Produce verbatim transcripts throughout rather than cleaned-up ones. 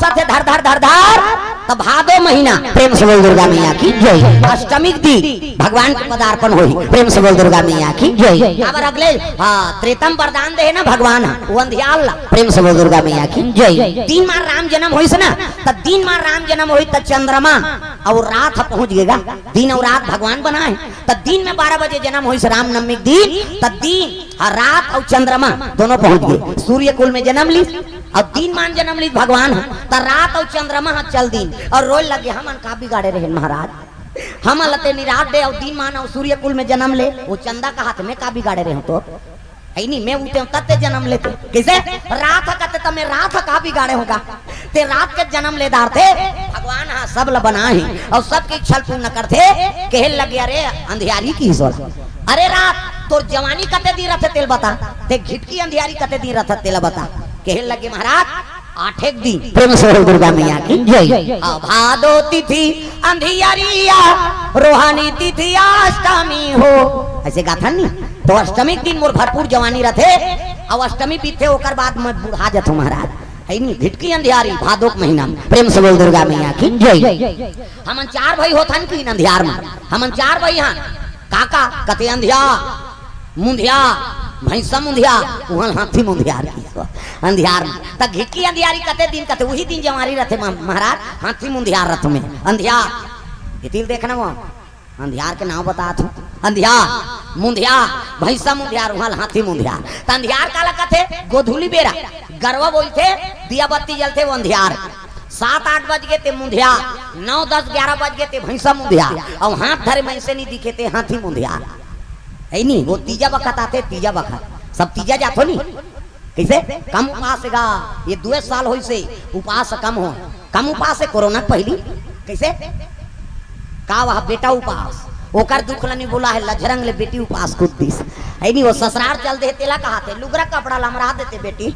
सथे धर धर धर धर, त भादो महीना, प्रेम से बोल दुर्गा मैया की जय। अष्टमी के दिन भगवान के पदार्पण होही, प्रेम से बोल दुर्गा मैया की जय। अब अगले, हाँ, त्रेता म वरदान दे हे ना भगवान ह, वो अंधियार ला, प्रेम से बोल दुर्गा मैया की जय। दिन मा राम जन्म होइस ना, त दिन मा राम जन्म होइस त चंद्रमा अउ रात ह पहुंच गेगा, दिन अउ रात भगवान बनाए हे। त दिन में बारह बजे जन्म होइस रामनवमी के दिन, त दिन ह रात अउ चंद्रमा दोनों पहुंच गे। सूर्य कुल में जन्म लीस अउ दिन मान जन्म लीस भगवान ह, त रात अउ चंद्रमा ह चल दीन अउ रोए लगे, "हमन का बिगाड़े रहेन महाराज? हमन ल ते निरात दे अउ दिन मान अउ सूर्य कुल में जन्म ले, वो चंदा का हाथ में का बिगाड़े रहेन तो?" है नी, मैं उठे हूँ, तब ते जन्म लेते। कइसे? रात ह कथे, त मैं रात ह का बिगाड़े हूँ गा? ते रात के जन्म ले डारथे। भगवान ह सब ल बनाए हे अउ सबके इच्छा ल पूर्ण करथे। कहे लगे, "अरे अंधियारी किहिस ओला, अरे रात, तोर जवानी कते दिन रथे तेला बता, ते घिटकी अंधियारी कते दिन रथे तेला बता।" कहे लगे, "महाराज, आठ एक दिन।" प्रेम से बोल दुर्गा मैया की जय। आ, भादो तिथि अंधियारिया, रोहानी तिथि अष्टमी हो। अइसे गाथन नी, त अष्टमी के दिन मोर भरपूर जवानी रथे, अउ अष्टमी बीतथे, ओकर बाद मैं बुढ़ा जथों महाराज। है नी, घिटकी अंधियारी, भादो के महीना में। प्रेम से बोल दुर्गा मैया की जय। हमन चार भाई होथन कि अंधियार में, हमन चार भाई हन। काका कथे अंधिया, मुंधिया, भैंसा मुंधिया, उहाँ हाथी मुंधियार किहिस अंधियार में। त घिटकी अंधियारी कते दिन, कथे उही दिन जवारी रथे म-, महाराज, हाथी मुंधियार रथ में। अंधियार, इतिल देखना वो, अंधियार के नाव बतात हूँ। अंधियार, मुंधियार, भैंसा मुंधियार, उहाँ हाथी मुंधियार। त अंधियार काला कथे? गोधूली बेरा, गरवा बोलथे, दिया बत्ती जलथे, वो अंधियार। सात आठ बज गे ते मुंधियार, नौ दस ग्यारह बज गे ते भैंसा मुंधियार, अउ हाथ धरे भैंसे नी दिखे ते हाथी मुंधियार। है नी, वो तीजा बखत आथे, तीजा बखत। सब तीजा जाथो नी। कइसे? कम उपास गा, ये दुए साल होइसे, उपास कम हो। कम उपास हे कोरोना के पहिली। कइसे? का वह बेटा उपास, ओकर दुख ल नी बोला हे, लझरंग ले बेटी उपास कूद दिस। है नी, वो ससुरार चल दे, तेला कहाथे, "लुगरा कपड़ा ल हमर देते बेटी,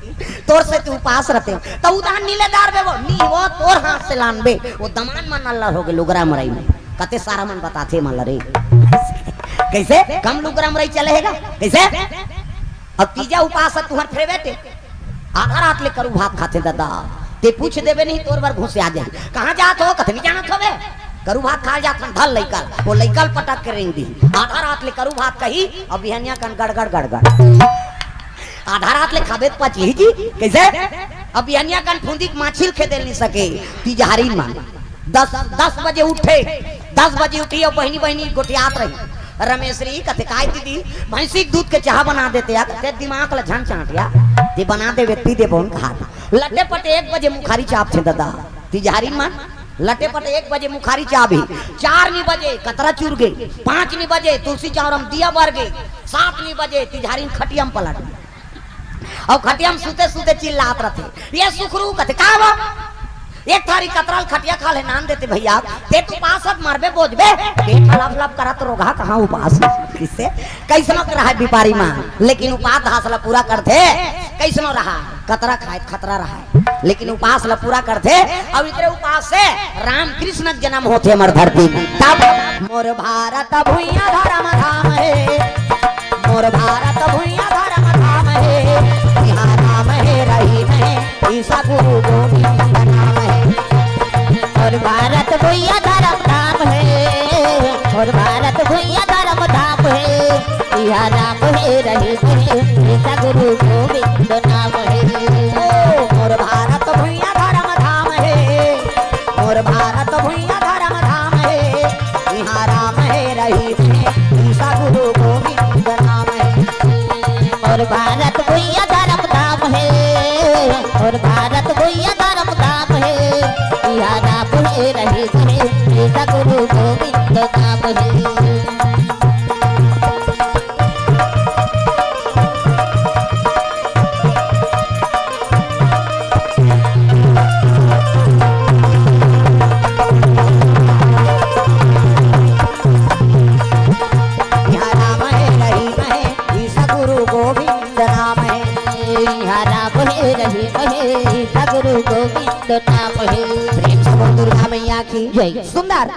तोर सेती उपास रथे।" त उधार नी ले डारबे वो, नी वो तोर हाथ से लानबे। वो दमांद मन अल्लर होगे लुगरा मरई में। कते सारा मन बताथे मन ल रे। कइसे? कम लुगरा मरई चले हे गा। कइसे? अब तीजा उपास ह तुँहर फेर बेटे। आधा रात ले करू भात खाथे ददा। ते पूछ देबे नहीं, तोर बर घुसिया जाही। कहाँ जात हो? कथे नी जानत होबे। करू भात खाय जात हन, धर लइका ल। वो लइका ल पटक के रेंग दिही। आधा रात ले करू भात कही, अउ बिहनिया कन गड़गड़ गड़गड़। आधा रात ले खाबे त पचही जी। कइसे? अउ बिहनिया कन फुंदी के माछी ल खेदे ल नी सके। तिजहारी मन दस, दस बजे उठे, दस बजे उठी अउ बहिनी बहिनी गोठियात रही। रमेसरी कथे, "काय दीदी, भैंसी के दूध के चाहा बना देते या, ते दिमाग ल झन चाँट या, ते बना देबे, पी देबो न खात।" लटे पटे एक बजे मुखारी चाबथे ददा, तिजहारी मन लटे पटे एक बजे मुखारी चाबही, चार नी बजे कतरा चुर गे, पाँच नी बजे तुलसी चौरा म दिया बर गे, सात नी बजे तिजहारी खटिया म पलट गे। अउ खटिया म सुते सुते चिल्लात रथे, "ये सुखरू," कथे, "का बा?" "एक थारी कतरा ल खटिया खाल्हे नान देते भइया, ते तो पासत मरबे बोजबे, पेट हलफ लफ करत रोगहा कहाँ उपास।" कइसे? कइसनो के रहय बिपारी मन, लेकिन उपास धास ल पूरा करथे। कइसनो रहय, कतरा खाय त खतरा रहय, लेकिन उपास ल पूरा करथे। अउ इकरे उपास से राम कृष्ण के जन्म होथे हमर धरती में। तब मोर भारत भुइयां धरम धाम हे, मोर भारत भुइयां धरम धाम हे, इहाँ राम हे रहीम हे, ईसा गुरु गोविंद नाम हे। मोर भारत भुइयां धरम धाम हे, मोर भारत भुइयां धरम धाम हे, इहाँ राम हे रहीम हे, ईसा गुरु गोविंद नाम हे। ओ, मोर भारत भुइयां धरम धाम हे, मोर भारत भुइयां धरम धाम हे, इहाँ राम हे रहीम हे, ईसा गुरु गोविंद नाम हे। मोर भारत भुइयां धरम धाम हे, मोर भारत भुइयां धरम धाम हे, इहाँ राम हे रहीम हे, ईसा गुरु गोविंद नाम हे। इहाँ राम हे रहीम हे, ईसा गुरु गोविंद नाम हे। इहाँ राम हे रहीम हे, ईसा गुरु गोविंद नाम हे। प्रेम से बोल दुर्गा मैया की जय। सुंदर।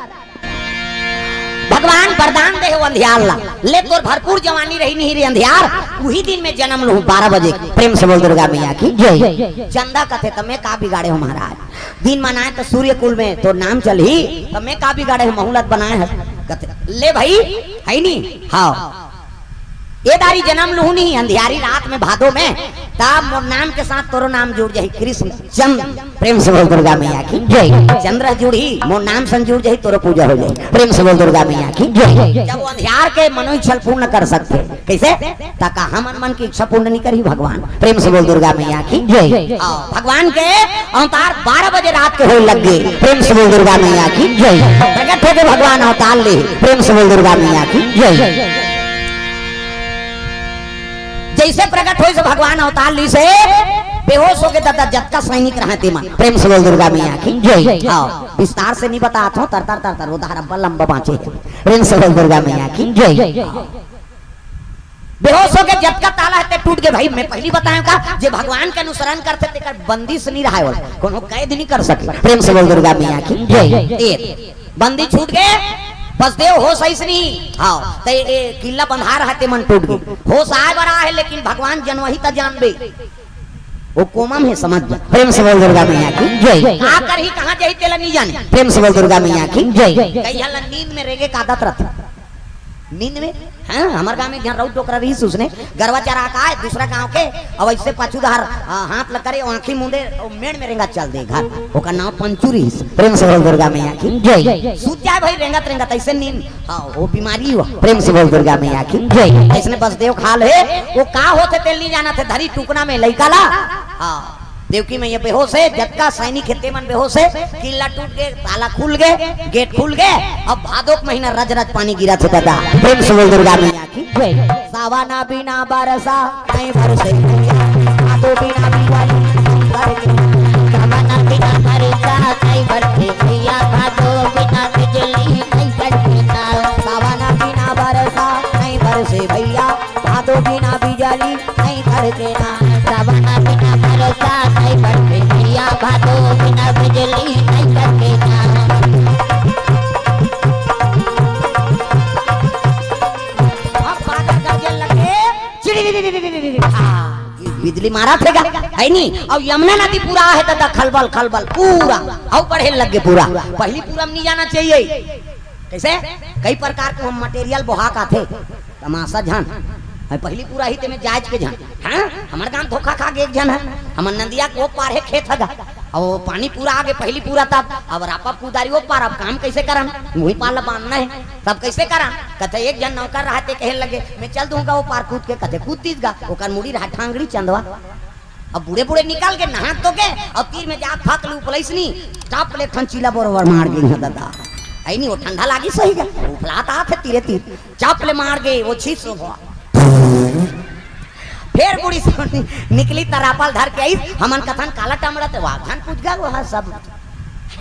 भगवान वरदान दे हे वो अंधियार ला, ले तोर भरपूर जवानी रही नहीं रे अंधियार, उही दिन में जनम लूं बारह बजे। प्रेम से बोल दुर्गा मैया की जय। चंदा कथे त मैं का बिगाड़े हों महाराज, दिन मनाए त सूर्य कुल में तोर नाम चलही, त मैं का बिगाड़े हों, महूं ला त बनाए हस। कथे ले भाई, है नी? हाँ। ए दारी जनम लूं नहीं, अंधियारी रात में भादो में, तब मोर नाम के साथ तोरो नाम जुड़ जाही, कृष्ण चंद। प्रेम से बोल दुर्गा मैया की जय। चंद्र जुड़ही, मोर नाम संग जुड़ जाही, तोरो पूजा हो जाही। प्रेम से बोल दुर्गा मैया की जय। जब वो अंधियार के मनोइच्छा पूर्ण कर सकथे, कइसे? त का हमन मन के इच्छा पूर्ण नहीं करही भगवान? प्रेम से बोल दुर्गा मैया की जय। हाँ, भगवान के अवतार बारह बजे रात के होय लग गे। प्रेम से बोल दुर्गा मैया की जय। प्रकट होके भगवान अवतार ले। प्रेम से बोल दुर्गा मैया की जय। जइसे प्रकट होइस भगवान अवतार लीस, बेहोश होके ददा जतका सैनिक रहय तेमन। प्रेम से बोल दुर्गा मैया की जय। हाँ, विस्तार से नहीं बतात हों, तर तर तर तर, वो धारा लंबा बाँचे हे। प्रेम से बोल दुर्गा मैया की जय। बेहोश होके जतका ताला हे ते टूट गे भाई। मैं पहिली बताएंव का, जे भगवान के अनुसरण करथे तेकर बंदिश नहीं रहय, ओला कोनो कैद नहीं कर सके। प्रेम से बोल दुर्गा मैया की जय। ए, बंदी छूट गे, बसदेव होश आइस नहीं। हाँ, त ए किल्ला बंधाय रहय तेमन टूट गे। होश आय बर आय हे, लेकिन भगवान जनवही त जानबे। वो कोमा में हे, समझ जा। प्रेम से बोल दुर्गा मैया की जय। का करही, कहाँ जाही, तेला नहीं जाने। प्रेम से बोल दुर्गा मैया की जय। कई झन ला नींद में रेंगे के आदत रथे। नींद में, हाँ, हमर गाँव में एक झन राउत डोकरा रहिस, उसने गरवा चरा के आय दूसरा गाँव के, अउ अइसे पाछू डहर, आ, हाथ ल करे, आँखी मूंदे, अउ मेड़ में रेंगत चल दे घर। ओकर नाम पंचू रहिस। प्रेम से बोल दुर्गा मैया की जय। सूत जाय भाई रेंगत रेंगत, अइसे नींद, हाँ, वो बीमारी हुआ। प्रेम से बोल दुर्गा मैया की जय। अइसने बसदेव के हाल हे, वो का होथे तेला नहीं जानथे, धरी टुकना में लइका ला। हाँ, देवकी मैया बेहोश हे, जतका सैनिक हे तेमन बेहोश हे, किल्ला टूट गे, ताला खुल गे, गेट खुल गे। अब भादो के महीना रज रज पानी गिरत हे ददा। प्रेम से बोल दुर्गा मैया की जय। सावन बिना बरसा नहीं बरसे भैया, भादो बिना दिवाली नहीं बरसे। सावन बिना बरसा नहीं बरसे भैया, भादो बिना बिजली नहीं चमके ना। सावन बिना बरसा नहीं बरसे भैया, भादो बिना बिजली नहीं चमके ना। सावन बिना बरसा नहीं बरसे भैया, भादो बिना बिजली नहीं चमके ना। अब बादल गरजे लगे, चिड़ी, हाँ, बिजली मारत हे गा, है नी? अउ यमुना नदी पूरा हे त खलबल, खलबल पूरा, अउ बढ़े लग गे पूरा। पहिली पूरा में नहीं जाना चाहिए। कइसे? कई प्रकार के हम material बोहा के आथे, तमाशा झन। है पहिली पूरा ही तेमे जायज के झन। हाँ, हमर गाँव धोखा खा गे एक झन हे, हमर नदिया के ओ पार हे खेत हे गा, अउ पानी पूरा आ गे पहिली पूरा, तब अब रापा कुदारी ओ पार, अब काम कइसे करन? उही पार ला बांधना हे, तब कइसे करन? कथे एक झन नौकर रहय ते कहे लगे, मैं चल दूंगा ओ पार कूद के, कथे कूद दिस गा, ओकर मुड़ी रहय ठांगड़ी चंदवा। अब बूढ़े बूढ़े निकल गे, नहा धो के, अउ तीर में जात फाक ले उपलइस नी, टप ले एक ठन चीला बरोबर मार गे इहाँ ददा। अइ नी, वो ठंडा लागिस होही गा, उफलात आत हे तीरे तीर, चप ले मार गे, वो छिस हो। फेर बूढ़ी से निकलिस त रापा ल धर के आइस, हमन कथन काला टमड़ा ते वाह, झन पूछ गा वो हा सब।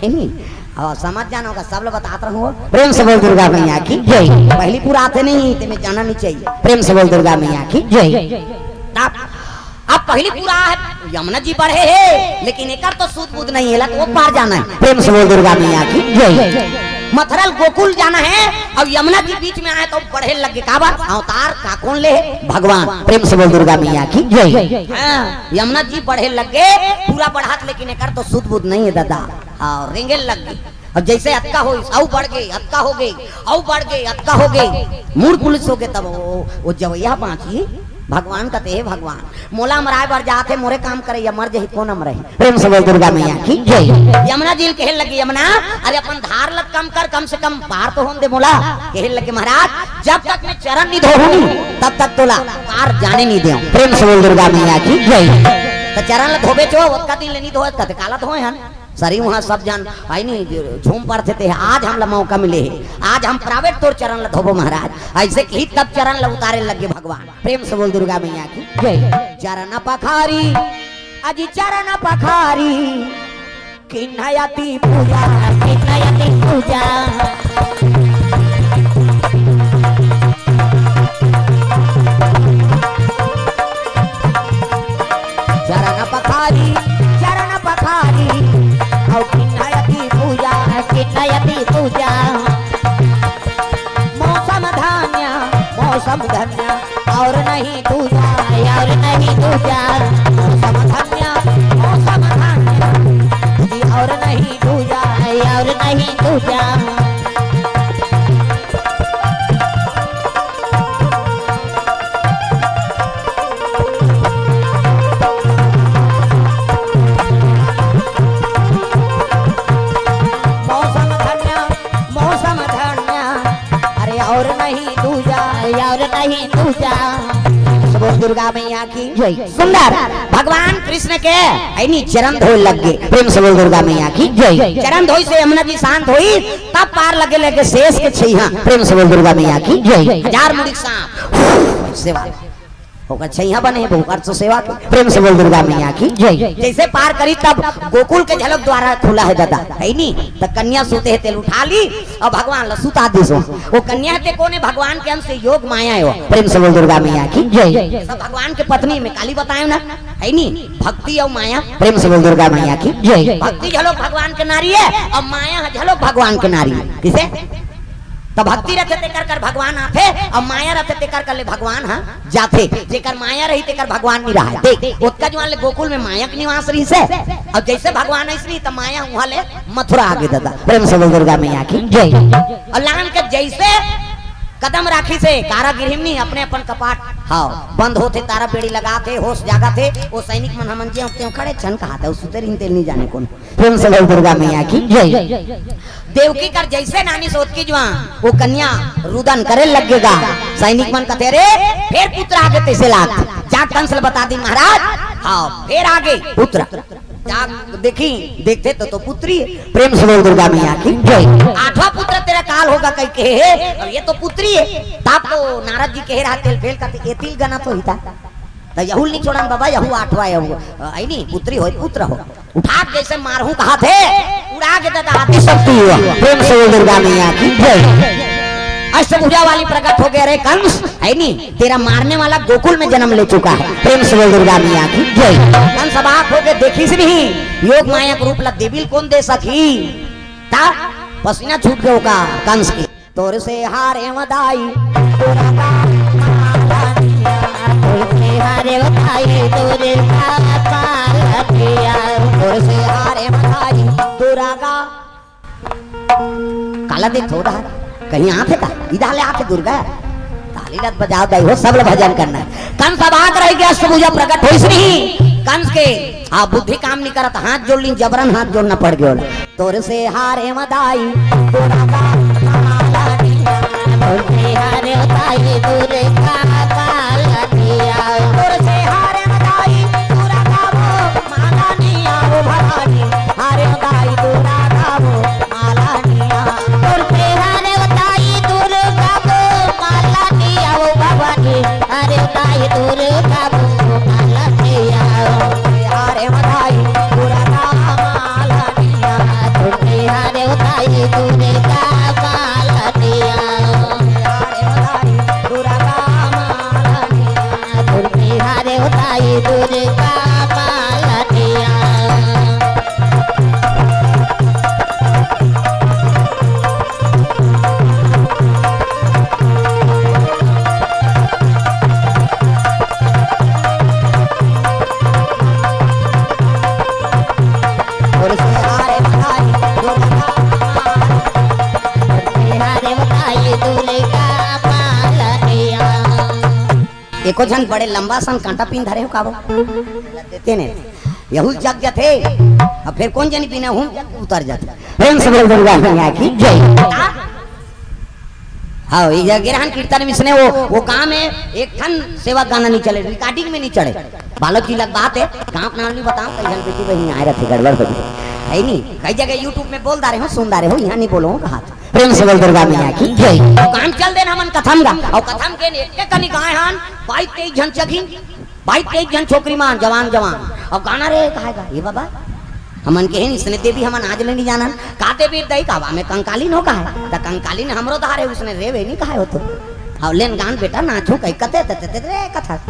है नी? अउ समझ जाना होगा, सब लोग बतात रहूं। प्रेम से बोल दुर्गा मैया की जय। पहिली पूरा आथे नहीं, तेमे जाना नहीं चाहिए। प्रेम से बोल दुर्गा मैया की जय। तब अब पहिली पूरा हे, यमुना जी बढ़े हे, लेकिन एकर तो सुध बुध नहीं हे, एला तो ओ पार जाना हे। प्रेम से बोल दुर्गा मैया की जय। मथुरा ले गोकुल जाना हे, अब यमुना जी बीच में आय त बढ़े लग गे। काबर? अवतार का कोन ले हे? भगवान। प्रेम से बोल दुर्गा मैया की जय। हाँ, यमुना जी बढ़े लग गे, पूरा बढ़त, लेकिन एकर तो सुध बुध नहीं हे ददा। हाँ, रेंगे लग गे। अब जइसे अतका होइस, अउ बढ़ गे, अतका हो गे, अउ बढ़ गे, अतका हो गे, मूड़ पुलिस हो गे, तब वो, वो जवइया बाँची, भगवान कथे, "हे भगवान, मोला अमराय बर जात हे, मोरे काम करइया मर जही, कोन अमरही?" प्रेम से बोल दुर्गा मैया की जय। यमुना जी ल कहे लगे, "यमुना, अरे अपन धार ल कम कर, कम से कम पार तो होन दे मोला।" कहे लगे, "महाराज, जब तक मैं चरण नहीं धोहूँ नी, तब तक तोला पार जाने नहीं देव।" प्रेम से बोल दुर्गा मैया की जय। त चरण ल धोबे चो, ओतका दिन ले नहीं धोए, कथे काला धोए हन। सरी उहाँ सब झन, भाई नहीं, झूम पड़थे ते, आज हमला मौका मिले हे, आज हम private तोर चरण ल धोबो महाराज। अइसे कहिस तब चरण ल उतारे लग गे भगवान। प्रेम से बोल दुर्गा मैया की जय। चरण पखारी, अजी चरण पखारी, किन्हयति पूजा, किन्हयति पूजा। चरण पखारी, चरण पखारी, अउ किन्हयति पूजा, किन्हयति पूजा। नहीं दूजा, और नहीं दूजा। मौसम धन्य, मौसम धन्य, अरे और नहीं दूजा, और नहीं दूजा। सब दुर्गा मैया की जय। सुंदर भगवान कृष्ण के है नी चरण धोए लग गए। प्रेम से बोल दुर्गा मैया की जय। चरण धोई से यमुना जी शांत हुई, तब पार लगे लगे शेष के छैया। प्रेम से बोल दुर्गा मैया की जय। हजार मुड़ी सांप सेवा, ओकर छैया बने हैं, ओकर तो सेवा के। प्रेम से बोल दुर्गा मैया की जय। जैसे पार करी तब गोकुल के झलक द्वारा खुला है दादा, है नी? त कन्या सुते हे तेल उठा ली और भगवान ला सुता दिस। वो कन्या ते कोने? भगवान के अंश योग माया है वो। प्रेम से बोल दुर्गा मैया की जय। सब भगवान के पत्नी में काली बताए ना, है नी? भक्ति और माया। प्रेम से बोल दुर्गा मैया की जय। भक्ति झलक भगवान के नारी है और माया झलक भगवान के नारी है। किसे? त भक्ति रथे तेकर कर भगवान आथे, अउ माया रथे तेकर कर ले भगवान ह जाथे। जेकर माया रही तेकर भगवान नहीं रहा। देख, ओतका जुआन ले गोकुल में माया के निवास रहिसे, अउ जैसे भगवान अइस रही त माया उहाँ ले मथुरा आगे दादा। प्रेम से बोल दुर्गा मैया की जय। अउ लान के जैसे कदम राखिसे, कारागृह में अपने अपन कपाट, हाँ, बंद होथे, तारा बेड़ी लगाथे, होश जागथे, वो सैनिक मन हमन जे होते खड़े छन कहाथे, वो सुते रहिन तेल नहीं जाने कौन। प्रेम से बोल दुर्गा मैया की जय। देवकी कर जैसे नानी सोतकी जुआ, वो कन्या रुदन करे लग गेगा। सैनिक मन कथे, "रे, फेर पुत्र आगे तैसे लाग।" जा कंस ल बता दी महाराज, हाँ, फेर आगे पुत्र। जा देखी, देखते तो, तो पुत्री। प्रेम से बोल दुर्गा मैया की जय। आठवां पुत्र तेरा काल होगा कह के हे, अब ये तो पुत्री है। ताप तो नारद जी कहे रहा, तेल फेल करते, ये तिल गना तो ही था। त यहू ल नहीं छोड़न बाबा, यहू आठवां, यहू, अ, आई नहीं, पुत्री हो, पुत्र हो। उठा के जैसे मारहूं कहा थे, उड़ा के दादा आदि शक्ति हुआ। प्रेम से बोल दुर्गा मैया की जय। अष्टभुजा वाली प्रकट हो गया रे कंस, है नी? तेरा मारने वाला गोकुल में जन्म ले चुका है। प्रेम से बोल दुर्गा मैया की जय। कंस अबाक हो गए, देखिस नहीं, योग माया के रूप ला देवी ल कौन दे सकी? ता पसीना छूट गया होगा कंस की। तोर से हारे मदाई, तोरा का माला दिया। तोर से हारे मदाई, तोरे का माला दिया। तोर से हारे मदाई, तोरा का। काला देख थोड़ा, कहीं आथे का? इधर ले आथे दुर्गा। ताली लत बजाओ दाई हो, सब ल भजन करना है। कंस अबाक रह गया, अष्टभुजा प्रकट होइस नहीं। कंस के, आ, बुद्धि काम नहीं करत, हाथ जोड़ ली, जबरन हाथ जोड़ना पड़ गया। तोर से हारे मदाई, तोरा का माला दिया। तोर से हारे मदाई, तोरे का माला दिया। तोर से हारे मदाई, तोरा का वो माला दिया, वो भवानी। हारे मदाई, तोरा का वो माला दिया। तोर से हारे मदाई, तोरा का वो माला दिया, वो भवानी। हारे मदाई, तोरा का वो माला दिया। हारे मदाई, तोरा का माला दिया। तुझे हारे उठाई, तूने का माला दिया। हारे उठाई, तूने का माला दिया। तुझे हारे उठाई, तूने का माला दिया। एको झन बड़े लंबा सन कांटा पिन धरे हो का वो? देते ने। यहू जग जथे। अब फिर कौन जनी बिना हूँ उतर जाते। प्रेम से बोल दुर्गा मैया की जय। हाँ, ये गिरहन कीर्तन में इसने वो, वो काम है, एक ठन सेवा गाना नहीं चले, recording में नहीं चढ़े। बालक जी लग बात है, गाँव के नाम नहीं बताओ, कई जन बेटी बहन आए रहते, गड़बड़ हो गई। है नहीं, कई जगह YouTube में बोल डारे हो, सुन डारे हो, यहाँ नहीं बोलो, कहा था। प्रेम से बोल दुर्गा मैया की जय। काम चल देना हमन कथम गा, और कथम के एक एक कनी गाय हान, बाईस तेईस झन चघिन, बाईस तेईस झन छोकरी मान, जवान जवान। अब गाना रे कहा गा, ये बाबा, हमन के हैं, इसने देवी हमन आज ले नहीं जानन। का देवी दई का, हवा में कंकालीन हो कहा है। त कंकालीन हमरो धारे, उसने रे वे नहीं कहा हो तो। अब लेन गान बेटा नाचू कई कते, ते, ते, ते, रे कथा।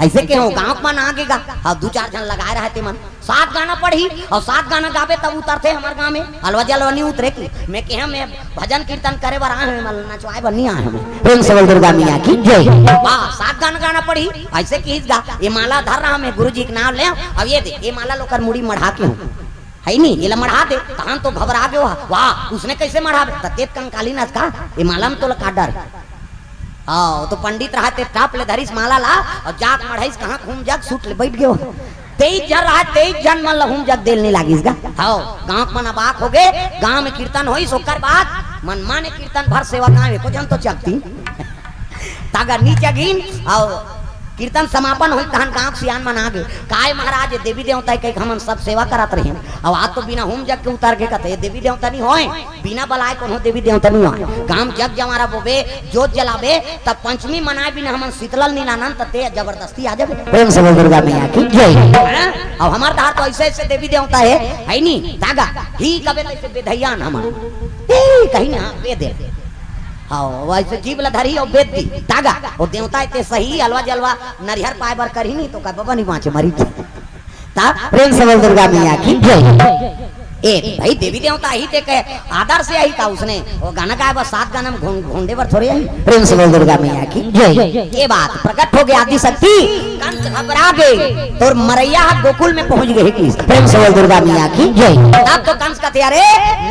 ऐसे के हो, गाँव में ना आगे गा। अब दू चार झन लगाए रहते मन। सात गाना पढ़ी और सात गाना गाबे तब उतरथे हमर गाँव में। अलवा जलवा नहीं उतरे की। मैं कहे मैं भजन कीर्तन करे बर आए हूँ, मैं नचवाए बर नहीं आए हूँ। प्रेम से बोल दुर्गा मैया की जय। वाह, सात गाना गाना पढ़ी, ऐसे की गा। ये माला धर रहा मैं गुरु जी के नाम ले, अब ये दे, ये माला लोकर मुड़ी मढ़ा के हूँ। है नी, एला मढ़ा दे। तहन तो घबरा गयो हा, वाह, उसने कैसे मढ़ाबे? त तेत कंकाली नस का, ए माला म तोला का डर हे? हाँ, वो तो पंडित रहा, ते टाप ले धरिस माला ला, अउ जाके मढ़ाइस, कहाँ घूम जाके सूट ले बैठ गयो। तेईस झन रहा, तेईस झन मन ला घूम जाके देल नी लागिस गा। हाँ, गाँव के मन अबाक हो गे, गाँव में कीर्तन होइस, ओकर बाद मन माने कीर्तन भर सेवा गाँव एको झन तो चकती। तागा नी चघिन, अउ कीर्तन समापन होइस, तहन गाँव के सियान मन आ गे। काय महाराज, ये देवी देवता के हमन सब सेवा करत रहिन, अउ आज तो बिना हूम जग के उतर गे कथे, ये देवी देवता नी होय, बिना बलाय कोनो देवी देवता नी होय। गाँव जग जंवारा बोबे, जोत जलाबे, तब पंचमी मनाय बिना हमन शीतलल नी लानन, त ते जबरदस्ती आ जाबे। प्रेम से बोल दुर्गा मैया की जय। हैं? अउ हमर डहर तो ऐसे ऐसे देवी देवता हे, है नी? तागा, ही कबे तैसे बेधैयान हमन। ए, कहीं ना, बेदे। हाँ, वैसे जीभ ला धरही अउ बेद दी। तागा, वो देवता हे ते सही, अलवा जलवा, नरिहर पाय बर करही नी, तो का बबा नी बाँचे, मरी। ता प्रेम से बोल दुर्गा मैया की जय। ए भाई, देवी देवता ही ते कहे, आदर से आही का उसने, वो गाना गाय बस सात गाना में घों-, घोंडे बर थोड़े आही। प्रेम से बोल दुर्गा मैया की जय। ये बात प्रकट हो गया आदिशक्ति, कंस घबरा गे, तोर मरैया हा गोकुल में पहुंच गे हे कि। प्रेम से बोल दुर्गा मैया की जय। तब तो कंस कथे, अरे,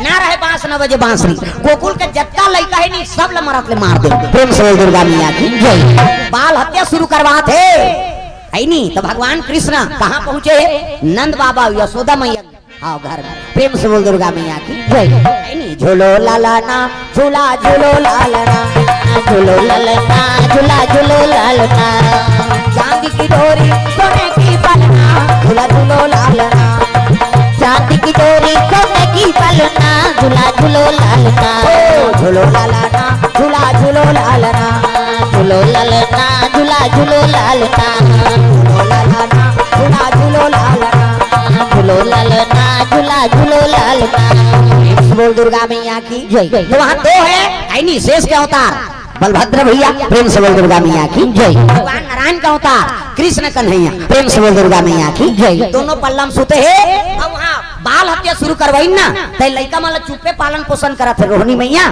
ना रहे बांस, ना बजे बांसुरी। गोकुल के जतका लइका हे नी, सब ला मरत ले मार दे। प्रेम से बोल दुर्गा मैया की जय। बाल हत्या शुरू करवात हे, है नी? तो भगवान कृष्ण कहाँ पहुंचे हे? नंद बाबा, यशोदा मैया। हाँ, घर में। प्रेम से बोल दुर्गा मैया की जय। है नी? झूलो लाला ना, झूला झूलो लालना, झूलो ललना, झूला झूलो ललना। चांदी की डोरी, सोने की पलना, झूला झूलो लालना। चांदी की डोरी, सोने की पलना, झूला झूलो ललना। ओ, झूलो लालना, झूला झूलो लालना। झूलो ललना, झूला झूलो ललना। झूलो लालना, झूला झूलो लालना। झूलो ललना, झूला झूलो ललना। प्रेम से बोल दुर्गा मैया की जय। तो वहाँ दो है, है नी, शेष के अवतार। बलभद्र भैया, प्रेम से बोल दुर्गा मैया की जय। भगवान नारायण का अवतार कृष्ण कन्हैया, प्रेम से बोल दुर्गा मैया की जय। दोनों पल्ला में सुते हे, अउ वहाँ बाल हत्या शुरू करवाइन ना, ते लइका मन ला चुप्पे पालन पोषण करत हे रोहिणी मैया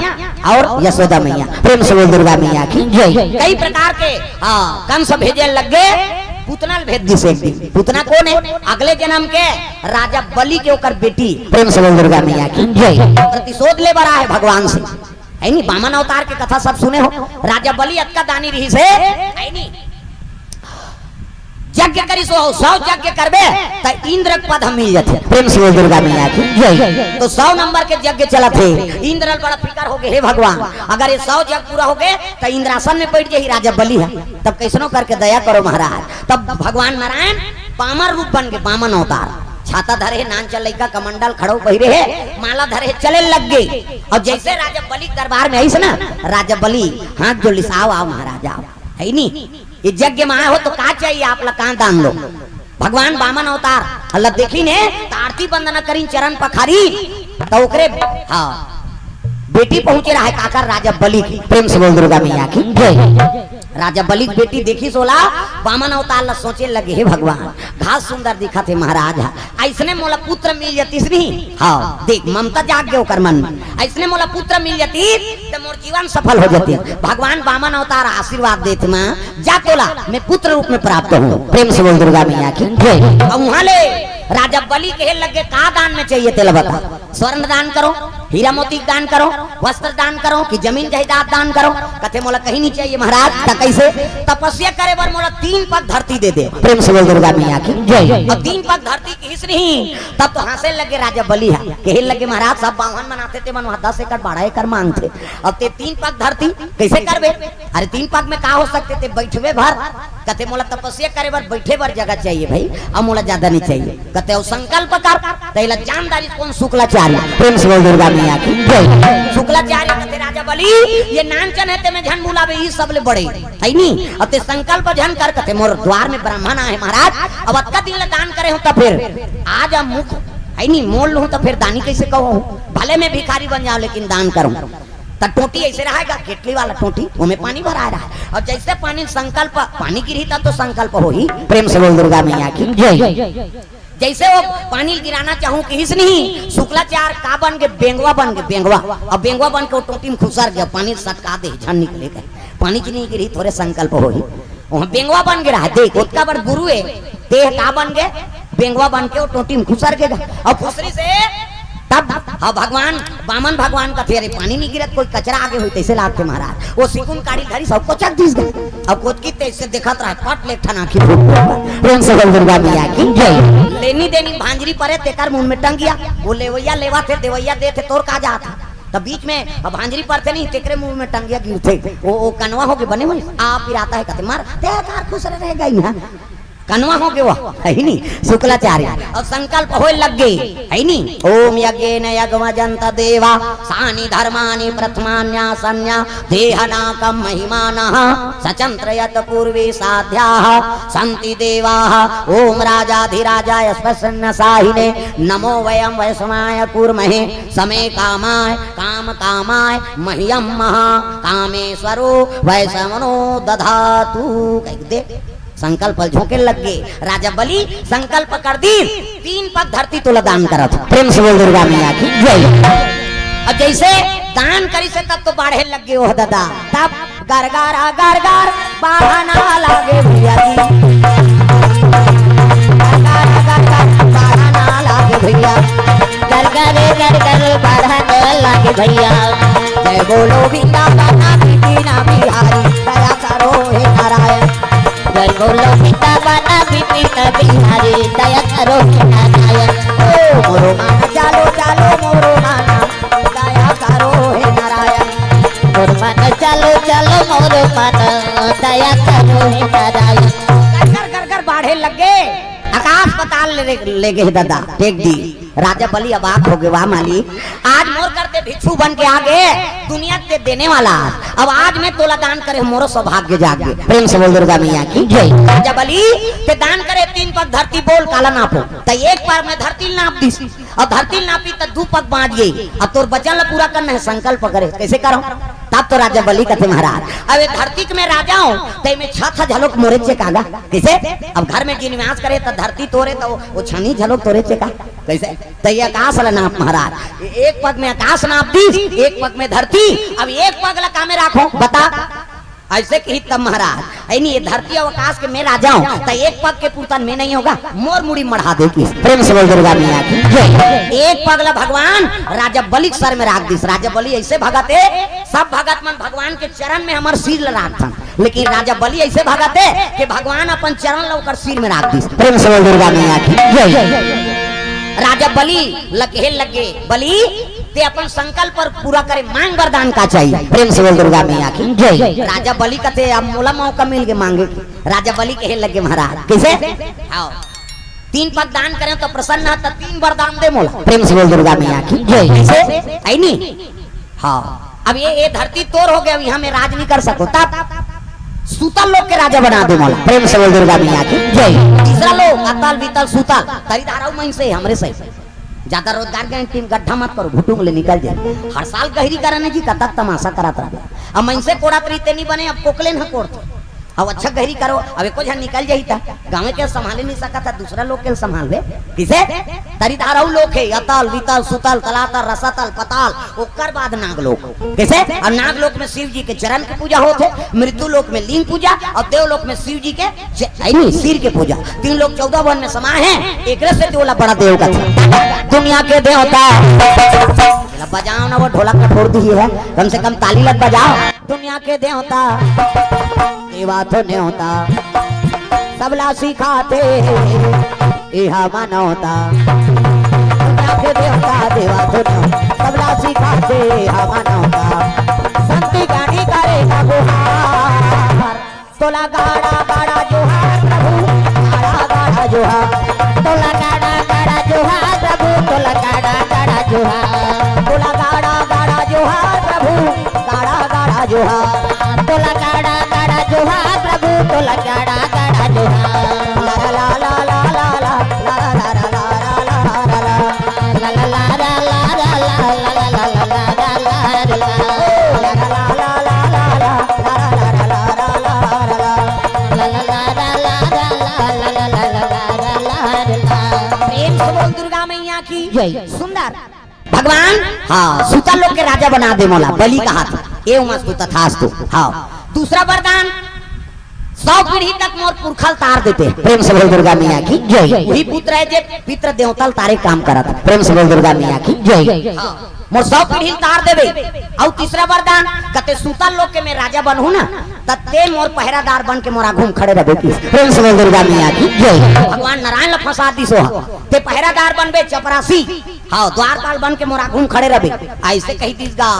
अउ यशोदा मैया। प्रेम से बोल दुर्गा मैया की जय। कई प्रकार के, हाँ, कंस भेजे लग गे, पुतना ल भेज दिस एक दिन। पुतना कोन हे? अगले जन्म के राजा बलि के ओकर बेटी। प्रेम से बोल दुर्गा मैया की जय। प्रतिशोध ले बर आए भगवान से। है नी, बामन अवतार के कथा सब सुने हो। राजा बलि अतका दानी रहिस हे, है नी? यज्ञ करिस हो, सौ यज्ञ करबे, त इंद्र के पद हम मिल जाथे। प्रेम से बोल दुर्गा मैया की जय। तो सौ नंबर के यज्ञ चलत हे, इंद्र ल बड़ा फिकर हो गे, हे भगवान, अगर ये सौ यज्ञ पूरा हो गे, त इंद्रासन में बैठ जाही राजा बलि ह। तब कैसनो करके दया करो महाराज। तब भगवान नारायण बामन रूप बन गे, बामन अवतार, छाता धरे हे, नान चल लइका कमंडल खड़ो पहिरे हे, माला धरे हे, चले लग गे। अउ जैसे राजा बलि के दरबार में आइस ना, राजा बलि हाथ जोड़ लिस, "आओ, आओ महाराज, आओ।" है नी? ये यज्ञ में आए हो तो का चाहिए आप ला, का दान लो? भगवान बामन अवतार, अल्लाह देखिन हे, त आरती वंदना करिन, चरण पखारिन, त ओकरे, हाँ, बेटी पहुंचे रहा हे काकर, राजा बलि के। प्रेम से बोल दुर्गा मैया की जय। राजा बलि के बेटी देखिस ओला, बामन अवतार ला, सोचे लगे, हे भगवान, घास सुंदर दिखत हे महाराज ह, अइसने मोला पुत्र मिल जतिस नी। हाँ, देख, ममता जाग गे ओकर मन में, अइसने मोला पुत्र मिल जतिस त मोर जीवन सफल हो जतिस। भगवान बामन अवतार आशीर्वाद देत म, जा तोला मैं पुत्र रूप में प्राप्त हूँ। प्रेम से बोल दुर्गा मैया की जय। अउ वहां ले राजा बलि कहे लगे, का दान में चाहिए तेला बता, स्वर्ण दान करो, हीरा मोती के दान करो, वस्त्र दान करो कि जमीन जायदाद दान करो? कथे, "मोला कहीं नहीं चाहिए महाराज।" त कैसे? "तपस्या करे बर मोला तीन पग धरती दे दे।" प्रेम से बोल दुर्गा मैया की जय। अउ तीन पग धरती किहिस नहीं, तब तो हंसे लगे राजा बलि ह, कहे लगे, "महाराज, सब बाम्हन मन आथे, ते मन वहां दस एकड़, बारह एकड़ मांगथे, अब ते तीन पग धरती कैसे करबे? अरे, तीन पग में का हो सकथे, ते बैठबे भर।" कथे, "मोला तपस्या करे बर, बैठे बर जगह चाहिए भाई, अब मोला ज्यादा नहीं चाहिए।" कथे, "अउ संकल्प कर।" तेला जानदारी कोन? शुक्लाचार्य। प्रेम से बोल दुर्गा मैया की जय। शुक्लाचार्य कथे, "राजा बलि, ये नानचन हे, ते में झन बुलाबे, ई सबले बड़े, है नी? अब ते संकल्प झन कर।" कथे, "मोर द्वार में ब्राह्मण आए महाराज, अब अतका दिन ले दान करे हो, त फिर आज अब मुख, है नी, मोल लूं, त फिर दानी कैसे कहूं? भले मैं भिखारी बन जाऊं, लेकिन दान करूं।" त टोटी ऐसे रहेगा, केटली वाला टोटी, ओमे पानी भराए रहा। और जैसे पानी संकल्प, पानी गिरही तब तो संकल्प होही। प्रेम से बोल दुर्गा मैया की जय। जैसे वो पानी गिराना चाहूं किहिस नहीं, शुक्लाचार्य का बन गे? बेंगवा बन गे, बेंगवा। अब बेंगवा बन के वो टोटी में खुसर गया, पानी सटका दे, झन निकले कहीं। पानी च नहीं गिरही, थोरे संकल्प होही। वहां बेंगवा बन गे रहा, देख, ओतका बड़ गुरु हे, ते का बन गे? बेंगवा बन के वो टोंटी में खुसर गे गा। अउ खुसरी से तब, हाँ, भगवान, बामन भगवान कथे, "अरे, पानी नहीं गिरत, कोई कचरा आगे होई, तैसे लागथे महाराज।" वो सिकुन काड़ी धरी सब कोचक दिस गा। अउ कोचकी तैसे देखत रहा, पट ले ठन आँखी फूट गया। प्रेम से बोल दुर्गा मैया की जय। लेनी देनी भांजरी परे, तेकर मुंह में टंगिया। वो लेवैया लेवा थे, देवैया दे थे, तोर का जात। तब बीच में अब भांजरी परथे नहीं, तेकरे मुंह में टंगिया गिरथे। वो, वो कनवा होगे बने हुए, आप पिराता है कथे, "मार, ते कार खुश रह गई ना।" कनवा होगे वो, है ही नहीं, शुक्लाचार्य। अउ संकल्प होय लग गे, है ही नहीं। "ओम यज्ञेन यज्ञमजन्त देवा, सानि धर्माणि प्रथमान्यासन्या, देहनाकम महिमानः, सचंत्रयत पूर्वे साध्याः, सन्ति देवाः, ओम राजाधिराजाय प्रसन्न साहिने, नमो वयम वैश्वानराय कुर्महे, समे कामाय, काम कामाय, मह्यम महा कामेश्वरो वैश्वानरो दधातु।" कह दे। संकल्प झोंके लग गे। राजा बलि संकल्प कर दिस, "तीन पग धरती तोला दान करत हंव।" प्रेम से बोल दुर्गा मैया की जय। अब जैसे दान करिस हे तब तो बाढ़े लग गे ओह ददा। तब गरगर गरगर बाढ़ना लागे भैया जी। गरगर गरगर बाढ़ना लागे भैया। गरगर गरगर बाढ़ना लागे भैया। जय बोलो वृंदावन बिपिन बिहारी, दया करो हे नारायण। जय बोलो वृंदावन बिपिन बिहारी, दया करो हे नारायण। ओ मोरो मन, चालो, चालो मोरो मन, दया करो हे नारायण। मोरो मन, चालो, चालो मोरो मन, दया करो हे नारायण। गरगर गरगर बाढ़े लग गे, आकाश पताल ले, ले गे ददा, टेक दिस। राजा बलि अबाक होगे, "वाह मालिक, आज मोर कर ते भिक्षु बन के आ गे, दुनिया के देने वाला। अब आज मैं तोला दान करे, मोरो सौभाग्य जाग गे।" प्रेम से बोल दुर्गा मैया की जय। राजा बलि, ते दान करे तीन पग धरती, बोल काला नापो। त एक पग में धरती ल नाप दिस, अउ धरती ल नापिस त दू पग बांच गे। अब तोर बचन ल पूरा करना हे, संकल्प करे, कैसे करंव? तब तो राजा बलि कथे, "महाराज, अब ये धरती के मैं राजा हंव, त एमे छत ह झलोक मोरे चेकागा।" कैसे? अब घर में जिन निवास करे त धरती तोरे, त वो, वो छनी झलोक तोरे चेका। कैसे? त ये आकाश ल नाप महाराज, एक पग में आकाश नाप दिस, एक पग में धरती। अब एक पग ल का में राखों, बता? ऐसे कही तब महाराज, "ऐ नहीं, ये धरती अउ आकाश के मैं राजा हंव, त एक पग के पुरतन मैं नहीं होगा, मोर मुड़ी मढ़ा दे" किस। प्रेम से बोल दुर्गा मैया की जय। एक पग ल भगवान राजा बलि के सर में राख दिस। राजा बलि ऐसे भगत हे, सब भगत मन भगवान के चरण में हमर सिर ल राखथन, लेकिन राजा बलि ऐसे भगत हे कि भगवान अपन चरण ल ओकर सिर में राख दिस। प्रेम से बोल दुर्गा मैया की जय। राजा बलि ल कहे लग गे, "बलि, ते अपन संकल्प ल पूरा करे, मांग वरदान का चाहिए?" प्रेम से बोल दुर्गा मैया की जय। राजा बलि कथे, "अब मोला मौका मिल गे मांगे के।" राजा बलि कहे लग गे, "महाराज, कैसे?" हाँ, "तीन पग दान करे त प्रसन्न हे, त तीन वरदान दे मोला।" प्रेम से बोल दुर्गा मैया की जय। कैसे? ऐ नहीं? हाँ, अब ये, ये धरती तोर होगे, अब इहाँ मैं राज नहीं कर सकों। तब सुतल लोक के राजा बना दे मोला। प्रेम से बोल दुर्गा मैया की जय। तीसरा लोक, अतल, वितल, सुतल, तरी धारा अउ मइनसे हमरे से। ज्यादा रोजगार गारंटी में गड्ढा मत करो, भुटुंग ले निकल जाए। हर साल गहरी करने जी कतक तमाशा करत रहा। अब मइनसे कोड़त रहिते नहीं बने, अब कोकलेन ह कोड़थे। अब अच्छा गहरी करो, अब एको झन निकल जाही त गाँव के संभाले नहीं सकत हे, दूसरा लोक के संभाल ले। किसे? तरी धारा अउ लोक हे, अतल, वितल, सुतल, तलातल, रसातल, पताल, ओकर बाद नागलोक। कैसे? अब नागलोक में शिव जी के चरण के पूजा होथे, मृत्यु लोक में लिंग पूजा, अउ देवलोक में शिव जी के च-, ऐ नहीं, सिर के पूजा। तीन लोक चौदह भुवन में समाय हे, एकरे से ओला बड़ा देव कथे। दुनिया के देवता। ला बजाओ ना, वो ढोलक में फोड़ दी है, कम से कम ताली लग बजाओ। दुनिया के देवता, देवा तो नेवता, सबला सिखाथे, एहा मानवता। दुनिया के देवता, देवा तो नेवता, सबला सिखाथे, एहा मानवता। संत ज्ञानी करे का गुहार, तोला गाड़ा गाड़ा जोहार प्रभु, गाड़ा गाड़ा जोहार। तोला गाड़ा गाड़ा जोहार प्रभु, तोला गाड़ा गाड़ा जोहार। तोला गाड़ा गाड़ा जोहार प्रभु, गाड़ा गाड़ा जोहार। तोला गाड़ा गाड़ा जोहार प्रभु, तोला गाड़ा गाड़ा जोहार। ला ला ला ला ला ला ला। प्रेम से बोल दुर्गा मैया की जय। सुंदर। भगवान, हाँ, सुतल लोक के राजा बना दे मोला, बलि कहाथे। एवमस्तु तथास्तु। हाँ, दूसरा वरदान, सौ पीढ़ी तक मोर पुरखा ल तार देते। प्रेम से बोल दुर्गा मैया की जय। वही पुत्र हे जे पितृ देवता ल तारे काम करत। प्रेम से बोल दुर्गा मैया की जय। हाँ, मोर सौ पीढ़ी ल तार देबे। अउ तीसरा वरदान, कते सुतल लोक के मैं राजा बनहूं ना, त ते मोर पहरादार बन के मोर आघू म खड़े रहिबे। प्रेम से बोल दुर्गा मैया की जय। भगवान नारायण ल फंसा दिस ओ, ते पहरादार बनबे, चपरासी। हाँ, द्वारपाल बन के मोर आघू म खड़े रहिबे। अइसे कहि दिस गा,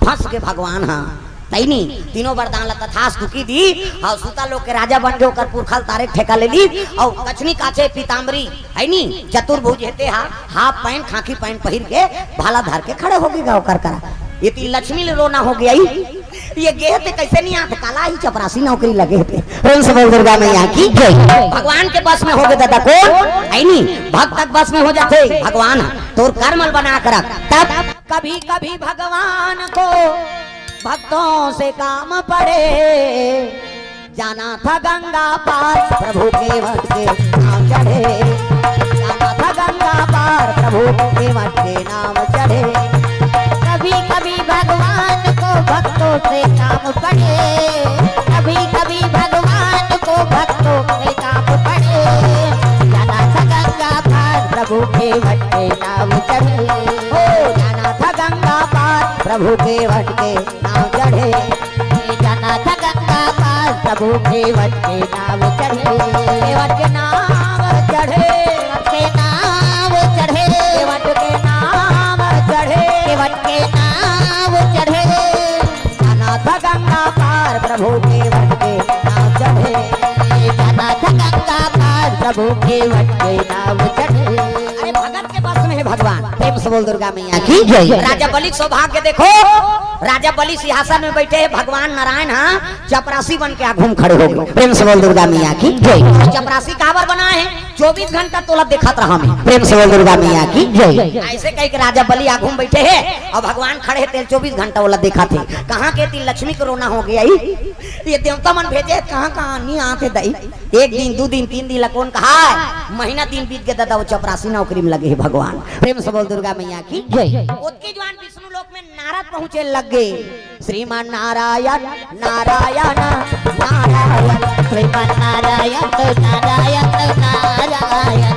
फंस गे भगवान। हाँ, तइनी तीनों वरदान ल तथास्तु कहि दिस। हाँ, सुतल लोक के राजा बन के ओकर पुरखा ल तारे के ठेका ले लिस। अउ कछनी काछे पीताम्बरी, हे नी, चतुर्भुज हे ते हा, हाफ पैंट, खाकी पैंट पहिर के भाला धर के खड़े होगे गा ओकर करा। एती लक्ष्मी ल रोना होगे, ये गे हे ते कइसे नइ आत, काला ही चपरासी नौकरी लगे हे ते। प्रेम से बोल दुर्गा मैया की जय। भगवान के बस में होगे दादा कोन, हे नी, भक्त के बस में हो जाथे भगवान। तोर कर्म ल बना के रख। तब कभी कभी भगवान को भक्तों से काम पड़े, जाना था गंगा पार प्रभु के वट के नाव चढ़े, जाना था गंगा पार प्रभु के वट के नाव चढ़े। कभी कभी भगवान को भक्तों से काम पड़े, कभी कभी भगवान को भक्तों से काम पड़े, जाना था गंगा पार प्रभु के वट के नाव चढ़े। ओ, जाना था गंगा पार प्रभु के वट के नाव चढ़े, जाना था गंगा पार प्रभु के वट के नाव चढ़े। के वट के नाव चढ़े। के वट के नाव चढ़े। के वट के नाव चढ़े। के वट के नाव चढ़े। जाना था गंगा पार प्रभु के वट के नाव चढ़े। जाना था गंगा पार प्रभु के वट के नाव चढ़े। अरे भगत के बस में हे भगवान। प्रेम से बोल दुर्गा मैया की जय। राजा बलि के सौभाग्य देखो, राजा बलि सिंहासन में बइठे हे, भगवान नारायण हाँ चपरासी बन के आघू म खड़े होगे। प्रेम से बोल दुर्गा मैया की जय। चपरासी काबर बनाए हे? चौबीस घंटा तोला देखत रहा मैं। प्रेम से बोल दुर्गा मैया की जय। अइसे कहि के राजा बलि आघू म बइठे हे अउ भगवान खड़े हे, तेला चौबीस घंटा ओला देखत हे। कहाँ के एती लक्ष्मी के रोना होगे, ये देवता मन भेजे हे, कहाँ कहाँ नइ आत हे दई। एक दिन, दू दिन, तीन दिन ला कोन कहय, महीना दिन बीत गे दादा, ओ चपरासी नौकरी म लगे हे भगवान। प्रेम से बोल दुर्गा मैया की जय। ओतके जुवार विष्णु लोक में नारद पहुंचे लगे। श्रीमान नारायण नारायण नारायण, श्रीमान नारायण नारायण नारायण,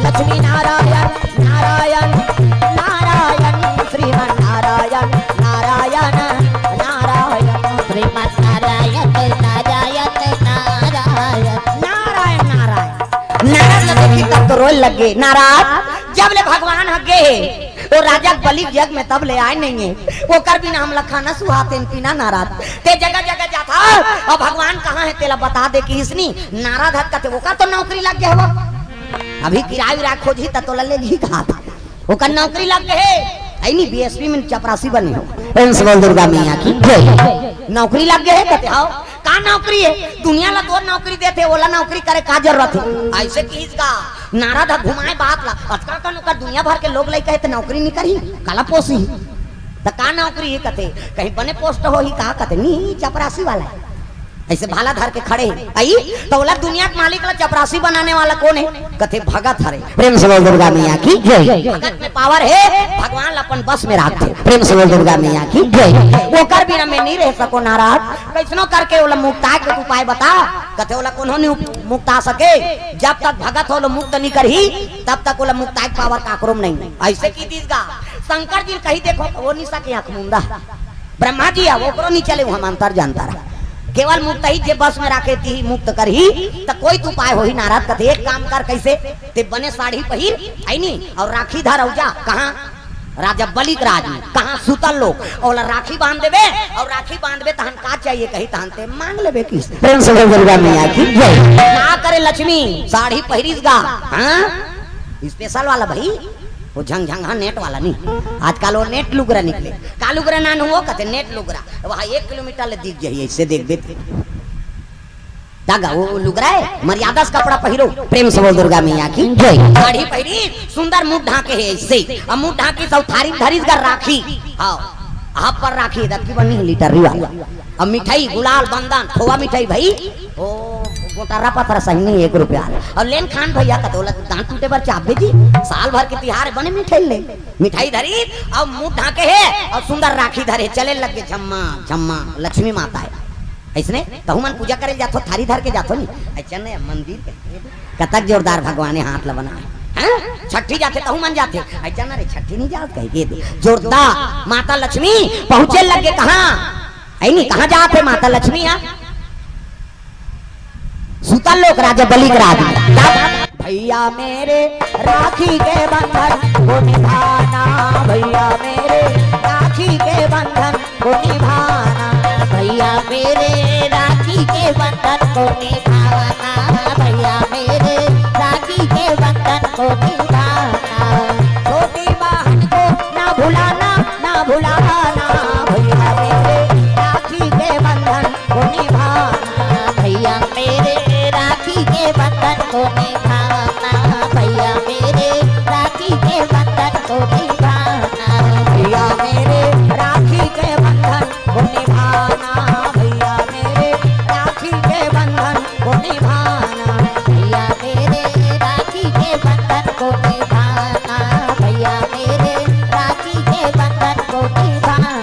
लक्ष्मी नारायण नारायण नारायण, श्रीमान नारायण नारायण नारायण, श्रीमान नारायण नारायण नारायण। नारायण नारायण। नारद ल देखिस तब तो रोए लगे। नारद, जब ले भगवान ह गे हे, ओ राजा बलि के जग में तब ले आए नइ हे। ओकर बिना हमला खाना सुहाथे न पीना नारद। ते जगह जगह जाथस अउ भगवान कहाँ हे तेला बता दे किहिस नी। नारद ह कथे ओकर तो नौकरी लग गे हवय। अभी किराया विराया खोजही त तोला लेगही कहाथे। ओकर नौकरी लग गे हे। अइनी बीएसपी में चपरासी बने हो। प्रेम से बोल दुर्गा मैया की जय। नौकरी लग गे हे कथे हव। का नौकरी हे? दुनिया ला तोर नौकरी देथे, ओला नौकरी करे का जरूरत हे? अइसे किहिस गा। नारद ह घुमाए बात ला, अतका कन ओकर दुनिया भर के लोग लइका हे, त नौकरी नइ करही, काला पोसही? त का नौकरी हे कथे, कहीं बने पोस्ट होही का कथे, नी, चपरासी वाला हे। अइसे भाला धर के खड़े हे। अई, त ओला दुनिया के मालिक ला चपरासी बनाने वाला कोन हे? कथे भगत हरे। प्रेम से बोल दुर्गा मैया की जय। भगत में पावर हे, भगवान ला अपन बस में राखथे। प्रेम से बोल दुर्गा मैया की जय। ओकर बिना मैं नइ रह सकों नारद, कइसनो करके ओला मुक्ताय के उपाय बता। कथे ओला कोनो नइ उप-, मुक्ता सके, जब तक भगत ओला मुक्त नइ करही, तब तक ओला मुक्ताय के पावर काकरो म नइ। अइसे किहिस गा, शंकर जी ल कहि देखो, ओ नइ सके आँख मुंदा। ब्रह्मा जी हे, ओकरो नइ चले, ओ ह मंतर जंतर हे। केवल मुक्त ही जे बस में राखे तिही मुक्त करही, त कोई त उपाय होही नारद। कथे एक काम कर, कइसे? ते बने साड़ी पहिर, अइनी, अउ राखी धर अउ जा। कहाँ? राजा बलि के राज में। कहाँ? सुतल लोक। ओला राखी बांध देबे, अउ राखी बांधबे तहन का चाहिए कही, तहन ते मांग लेबे किहिस। प्रेम से बोल दुर्गा मैया की जय। का करे लक्ष्मी, साड़ी पहिरिस गा, हाँ? स्पेशल वाला भाई, ओ झंगझंगहा नेट वाला नहीं, आजकल ओ नेट लुगरा निकले। का लुगरा नानहू ओ कथे, नेट लुगरा। वहाँ एक किलोमीटर ले दिख जाही, अइसे देखबे ते। का गा, ओ लुगरा हे, मर्यादा से कपड़ा पहिरो। प्रेम से बोल दुर्गा मैया की जय। साड़ी पहिरी, सुंदर मुंह ढांके हे अइसे। अब मुंह ढांके सौथारी धरिस गा राखी। हाँ, आप पर राखी, दक्की बनी है लीटर रिवा। अब मिठाई, गुलाल, बंदन, खोवा मिठाई भाई, ओ, गोटारा पथरा सही नहीं, एक रुपया। अउ लेन खान भैया कथे ओला दांत टूटे बर चाबे जी, साल भर के तिहार बने मिठाई ले। मिठाई धरी, अउ मुंह ढांके हे, अउ सुंदर राखी धरे, चले लगे झम्मा, झम्मा, लक्ष्मी माता हे। अइसने तहू मन पूजा करे जाथो, थारी धर के जाथो नी। अइसन नहीं, मंदिर के कतक जोरदार भगवान हे हाथ ल बनाए। हैं? छट्ठी जाथे तहू मन जाथे। अइसन ना रे, छट्ठी नहीं जात कहे के दे। जोरदार माता लक्ष्मी पहुंचे लगे कहाँ? अइ नहीं, कहाँ जात हे माता लक्ष्मी? यहाँ सुतल लोग राजा बलि के राज में। भैया मेरे राखी के बंधन को निभाना, भैया मेरे राखी के बंधन को निभाना, भैया मेरे राखी के बंधन को निभाना, भैया मेरे राखी के बंधन को निभाना। छोटी बहन को ना भुलाना, ना भुलाना, भैया मेरे राखी के बंधन को निभाना, भैया मेरे राखी के बंधन को निभाना, भैया मेरे राखी के बंधन को निभाना, भैया मेरे राखी के बंधन को निभाना, भैया मेरे राखी के बंधन को निभाना, भैया मेरे राखी के बंधन को निभाना, भैया मेरे राखी के बंधन को निभाना।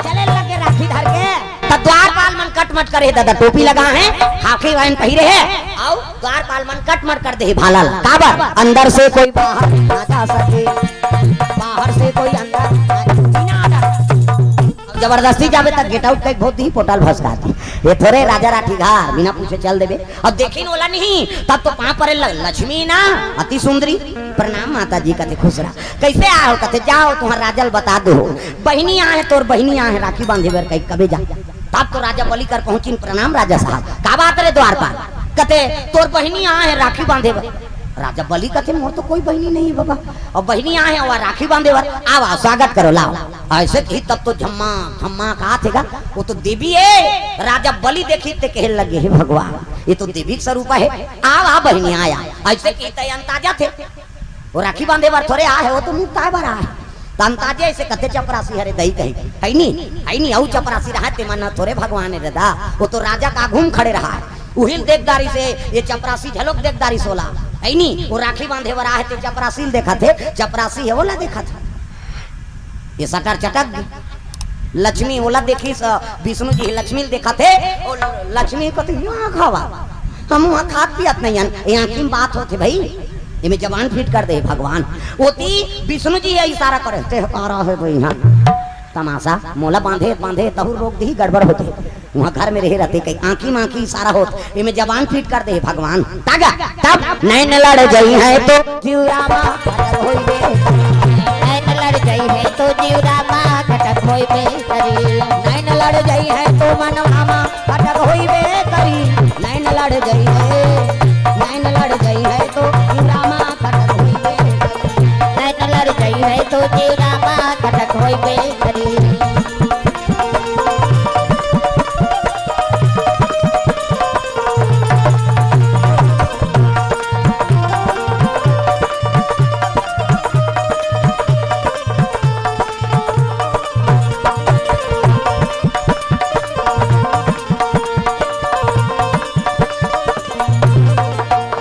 चले लगे राखी धर के, त द्वारपाल मन कटमट करे, दादा टोपी लगा हे, हाफी वाइन पहिरे हे, अउ द्वारपाल मन कटमट कर दे हे भाला ल। काबर? अंदर से कोई बाहर ना जा सके, बाहर से कोई अंदर ना, बिना order। जबरदस्ती जाबे त get out कइके भोंक दिही, पोटल भसका दिही। ये थोरे राजा राठी घर, बिना पूछे चल देबे। अब देखिन ओला नहीं, तब तो पाँव परे ल-, लक्ष्मी ना, अति सुंदरी, प्रणाम माता जी, कथे खुश रहा। कइसे आए हो? कथे जाओ, तुँहर राजा ल बता दो, बहिनी आए हे, तोर बहिनी आए हे, राखी बांधे बर कहि कबे जा। तब तो राजा बलि कर पहुंचिन, प्रणाम राजा साहब। का बात रे द्वारपाल? कथे तोर बहिनी आए हे राखी बांधे बर। राजा बलि कथे मोर तो कोई बहिनी नहीं हे बाबा, अउ बहिनी आए हे, ओला राखी बांधे बर। आवा, स्वागत करो, लाओ। अइसे कही तब तो झम्मा झम्मा का थे गा, वो तो देवी हे। राजा बलि देखिस ते कहे लगे, हे भगवान, ये तो देवी के स्वरूप हे। आवा बहिनी, आया। अइसे कही ते अंताजा थे, वो राखी बांधे बर थोरे आए हे, वो तो मुक्ताए बर आए हे। त अंताजे अइसे कथे चपरासी हरे दई कही, हे नी, हे नी, अउ चपरासी रहा ते मन थोरे भगवान हे दादा, वो तो राजा के आघू म खड़े रहा हे। उही ल देख डारिस हे, ये चपरासी घलोक देख डारिस ओला, हे नी, वो राखी बांधे बर आए हे ते चपरासी ल देखत हे, चपरासी हे ओला देखत हे। ये सटर चटक गे। लक्ष्मी ओला देखिस, विष्णु जी लक्ष्मी ल देखत हे, अउ लक्ष्मी कथे, "यहाँ खावा, हम वहाँ खात पियत नहीं हन।" ये आँखी म बात होथे भई, एमे जबान फिट कर दे भगवान। ओती विष्णु जी ये इशारा करे, "ते हकारा हे भई, हाँ तमाशा, मोला बांधे बांधे तहु रोक दिही, गड़बड़ होथे।" उहाँ घर में रहे रहते कई आँखी म आँखी इशारा होत, एमे जबान फिट कर दे भगवान। तागा, तब नैन लड़ जइहैं तो जीव रामा खटक होइबे। नैन लड़ जइहैं तो जीव रामा खटक होइबे करी। नैन लड़ जइहैं तो मनवा मा खटक होइबे करी। नैन लड़ जइहैं, नैन लड़ जइहैं तो जीव रामा खटक होइबे करी। नैन लड़ जइहैं तो जीव रामा खटक होइबे करी।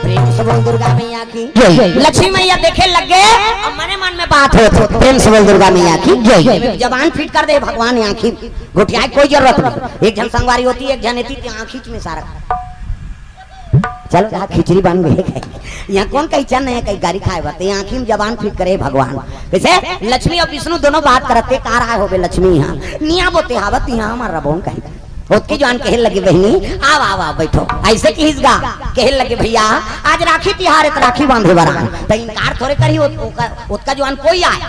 प्रेम से बोल दुर्गा मैया की। जय। लक्ष्मी मैया देखे लग गे, अउ मने मन में बात होत हे। प्रेम से बोल दुर्गा मैया की। जय। जबान फिट कर दे भगवान, आँखी गोठियाए कोई जरूरत नहीं। एक झन संगवारी होती, एक झन एती, ते आँखी में सारा। चलो, जहाँ खिचड़ी बन गई। यहाँ कोन कही चन नहीं हे, कहीं गारी खाए बर, ते आँखी में जबान फिट करे भगवान। कइसे? लक्ष्मी अउ विष्णु दोनों बात करत हे, "का रहा होबे लक्ष्मी यहाँ? निया बोते हावत यहाँ हमार रबोन कही।" ओतके जुवान कहे लगे, "बहिनी, आव, आव, आव, बइठो।" अइसे किहिस गा, कहे लगे, "भइया, आज राखी तिहार हे, त राखी बांधे बर आन।" त इनकार थोरे करही, ओत-, ओका-, ओतका जुवान कोई आय,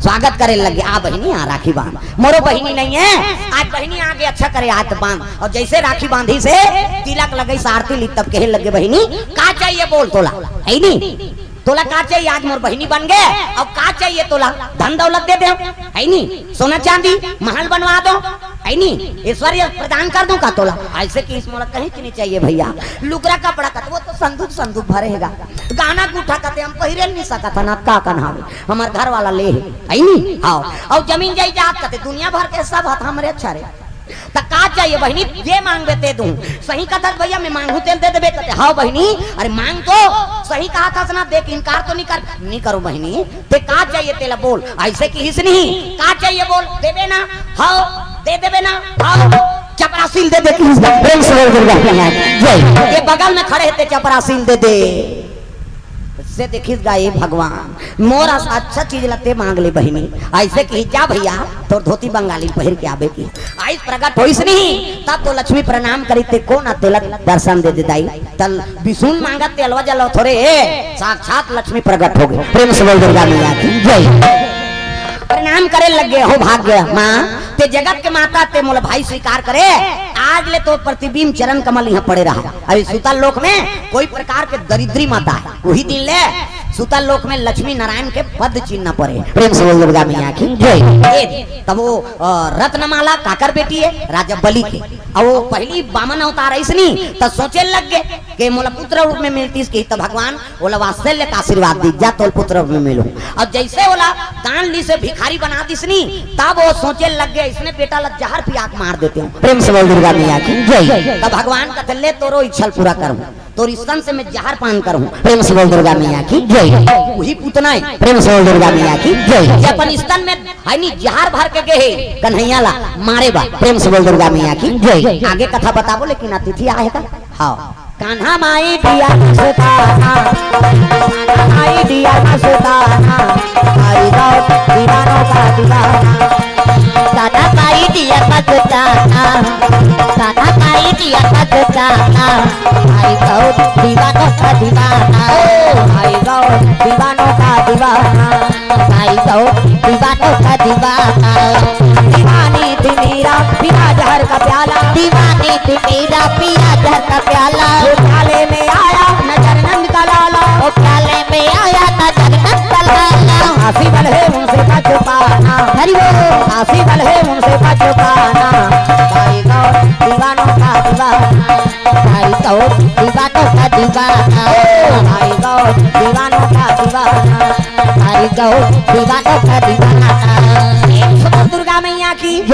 स्वागत करे लगे, "आ बहिनी, आ राखी बांध।" मोरो बहिनी नहीं हे, आज बहिनी आगे अच्छा करे, आज त बांध। अउ जइसे राखी बांधिस हे, तिलक लगइस, आरती ली, तब कहे लगे, "बहिनी, का चाहिए बोल तोला?" हे नी? तोला का चाहिए? आज मोर बहिनी बन गे, अउ का चाहिए तोला? धन दौलत दे देंव, हे नी? सोना चांदी, महल बनवा देंव, हे नी? ऐश्वर्य प्रदान कर देंव का तोला? अइसे किहिस, मोला कहीं के नहीं चाहिए भइया। लुगरा कपड़ा कथे, वो तो संदूक संदूक भरे हे गा। गहना गूठा कथे, हम पहिरे ल नहीं सकत हन, अब का कन हावे? हमर घर वाला ले हे, हे नी? हाँ, अउ जमीन जायदाद कथे, दुनिया भर के सब हथ हमरे अच्छा रे। त का चाहिए बहिनी, जे मांगबे ते दूं। सही कथस भइया, मैं मांगहूं तेला दे देबे कथे। हव बहिनी, अरे मांग तो, सही कहा थस ना, देख इनकार तो नहीं कर, नहीं करो बहिनी, ते का चाहिए तेला बोल। अइसे किहिस नहीं, का चाहिए बोल, देबे ना, हव, दे देबे ना, हव। चपरासील दे दे, प्रेम से बोल दुर्गा मैया की जय। ये बगल में खड़े हे ते चपरासील दे दे। से देखिस गा, ए भगवान, मोर अस अच्छा चीज ला ते मांग ले बहिनी। अइसे कहिस, जा भइया, तोर धोती बंगाली पहिर के आबे की। आइस प्रगट होइस नहीं, तब तो लक्ष्मी प्रणाम करिस ते, कोन आ तेला दर्शन दे दे दाई। तल बिसुन मांगत ते अलवा जलवा थोरे हे, साक्षात लक्ष्मी प्रगट हो गे। प्रेम से बोल दुर्गा मैया की जय। प्रणाम करे लग गे, हो भाग्य माँ, ते जगत के माता, ते मोला भाई स्वीकार करे। आज ले तोर प्रतिबिंब चरण कमल इहाँ पड़े रहा। अभी सुतल लोक में कोई प्रकार के दरिद्री मत आय। उही दिन ले सुतल लोक में लक्ष्मी नारायण के पद चिन्ह पड़े। प्रेम से बोल दुर्गा मैया की जय। ए, तब वो, अ, रत्नमाला काकर बेटी हे? राजा बलि के। अब वो पहिली बामन अवतार आइस नी, त सोचे लग गे कि मोला पुत्र रूप में मिलतिस कि त भगवान ओला वात्सल्य का आशीर्वाद दिस, जा तोल पुत्र रूप में मिलहूं। अब जइसे ओला दान लिस, भिखारी बना दिस नी, तब वो सोचे लग गे, इसने बेटा ला जहर पिया के मार देते हो। प्रेम से बोल दुर्गा मैया की जय। तब भगवान कथे, ले तोरो इच्छा पूरा करूं, तोर स्तन से मैं जहर पान करूं। प्रेम से बोल दुर्गा मैया की जय। उही पूतना हे। प्रेम से बोल दुर्गा मैया की जय। जे अपन स्तन में हे नी जहर भर के गे हे कन्हैया ला मारे बर। प्रेम से बोल दुर्गा मैया की जय। आगे कथा बताबो, लेकिन अतिथि आय हे का? हाँ। कान्हा माई दिया मस्ताना, कान्हा माई दिया मस्ताना, आई गाओ दीवानों का दीवाना। कान्हा माई दिया मस्ताना, कान्हा माई दिया मस्ताना, आई गाओ दीवानों का दीवाना, आई गाओ दीवानों का दीवाना। भाई तो दीवानों का दीवाना। दीवानी थी मीरा, पिया जहर का प्याला। दीवानी थी मीरा, पिया जहर का प्याला। वो प्याले में आया, नजर नंद का लाला। वो प्याले में आया, नजर नंद का लाला। आसी बल है उनसे बच पाना। हरि बोल। आसी बल है उनसे बच पाना। भाई तो दीवानों का दीवाना। भाई तो दीवानों का दीवाना। भाई तो दीवानों का दीवाना। भाई तो दीवानों का दीवाना। प्रेम से बोल दुर्गा मैया की जय।